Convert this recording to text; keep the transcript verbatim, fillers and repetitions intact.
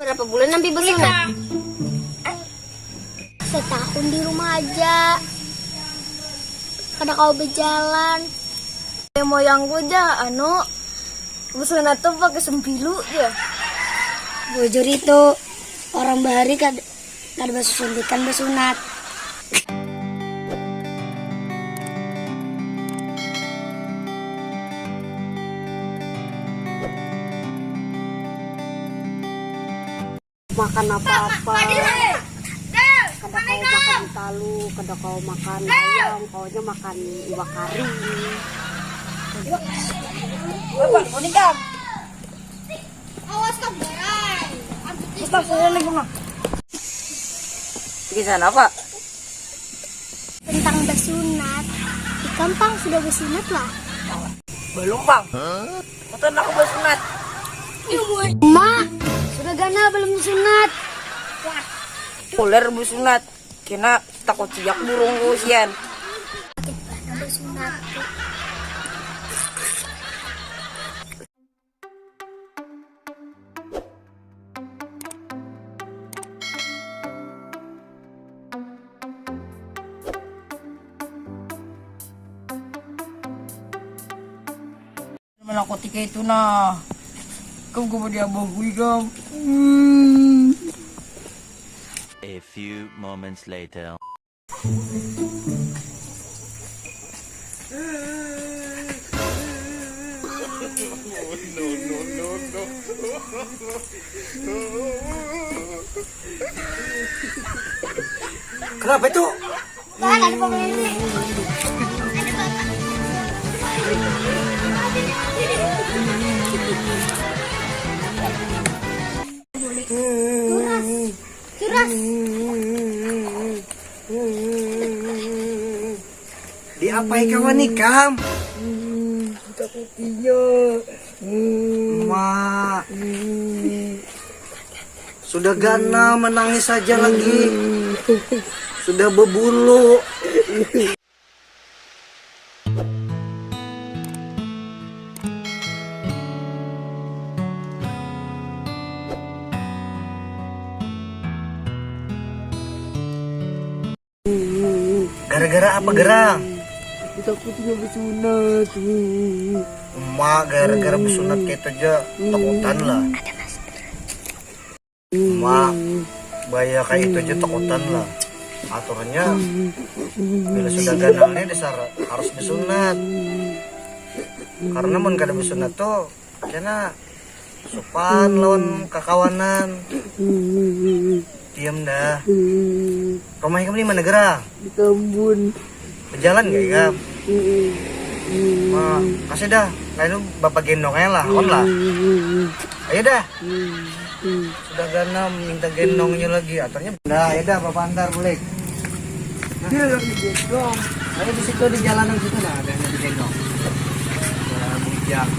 Berapa bulan Abi basunat? Setahun di rumah aja. Kada kawa berjalan. Kayak moyangku aja, anu, basunat tuh pakai sempilu ya. Bujur itu, orang bahari kada kada basusuntikan basunat. Makan apa-apa. Kada kau makan talu, kada kau makan ayam, kaunya makan iwak kari. Apa? Mau nikah? Awas kau, Bray. Ustaz, saya lagi mah. Kisah apa? Tentang basunat. Ikam pang sudah basunat lah? Belum, Bang. Betul aku basunat. Ma, sudah ganal belum sunat? Ular basunat. Kena takut siak burung kusian. Sakit banget basunat. Melakuti kayak itu nah. Kau gue di abah gue kam. Hmm. A few moments later. Kenapa itu? Tuhan ada pemainnya. Turas. Turas. Diapai kawan ikam? Takutinya. Ma. Sudah ganal menangis saja lagi. Sudah bebulu. Gara-gara apa gerang? Aku takutnya bersunat. Emak gara-gara bersunat kayak itu aja takutan lah. Emak, baya kayak itu aja takutan lah. Aturannya bila sudah ganalnya dasar harus bersunat. Karena mun kada bersunat tuh kena supan lawan kakawanan. Diam dah. Rumah ikam di mana gerang? Di Tambun. Berjalan gak ikam? Ma, kasih dah. Lain lu bapak gendong aja lah, on lah. Ayo dah. Sudah ganam minta gendongnya lagi, aturnya. Dah, ayo dah, bapak antar balik. Dia lagi gendong. Ayo di situ di jalanan situ nah, ada yang digendong. Sudah bujang.